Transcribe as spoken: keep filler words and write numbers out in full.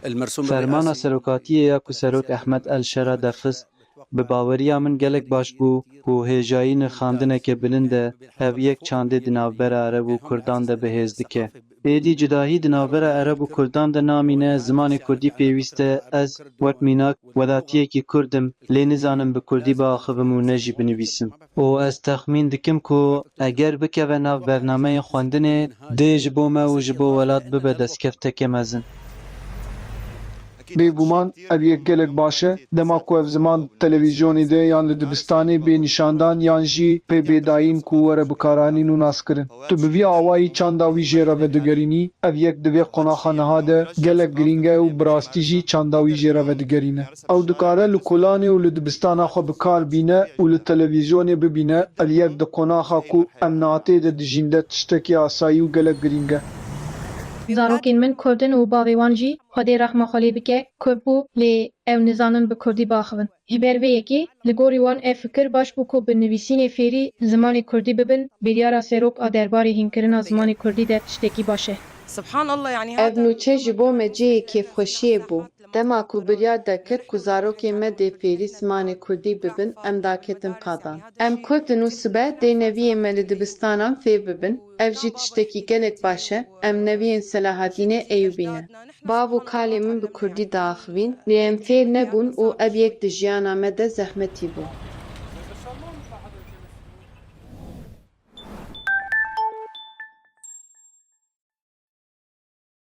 Fermana serokatiyê ya ku Serok Ehmed El Şera derxist, bi baweriya min gelek baş bû ku hêjayî nirxandineke bilind e, ev yek çandê di navbera Ereb û Kurdan de bi hêz dike. Êdî cudahî di navbera Ereb û Kurdan de namîne, zimanê Kurdî pêwîst e. Ez, wek mînak, welatiyekî Kurd im, lê nizanim bi Kurdî biaxivim û ne jî binivîsim. Û ez texmîn dikim ku eger bikeve nav bernameyên xwendinê, dê ji bo me û ji bo welat bibe destkefteke mezin. Bêguman ev yek gelek baş e, dema ku ev ziman di televîzyonê de yan li dibistanê bê nîşandan yan jî pê bê dayîn ku were bikaranîn û naskirin. Tu bi vî awayî çanda wî jê re vedigerînî, ev yek di vê qonaxa niha de gelek girîng e û bi rastî jî çanda wî jê re vedigerîne. Ew dikare li kolanê û li dibistana xwe bi kar bîne û li televîzyonê bibîne, ev yek di qonaxa ku em niha tê de dijîn de tiştekî asayî û gelek girîng e. Zarokên min Kurd in û bavê wan jî Xwedê rehma xwe lê bike, Kurd bû, lê ew nizanin bi Kurdî biaxivin. Ji ber vê yekê, li gorî wan ev fikir baş bû ku bi nivîsînê fêrî zimanê Kurdî bibin, biryara serok a derbarê hînkirina zimanê Kurdî de tiştekî baş e. Ev nûçe ji bo me cihê kêfxweşiyê bû. Dema ku biryar derket ku zarokên me dê fêrî zimanê Kurdî bibin, em daketin qadan. Em Kurd in û sibe dê neviyên me li dibistanan fêr bibin. Ev jî tiştekî gelek baş e. Em neviyên Selahaddînê Eyûbî ne. Bav û kalê min bi Kurdî diaxivîn, lê em fêr nebûn û ev yek di jiyana me de zehmetî bû.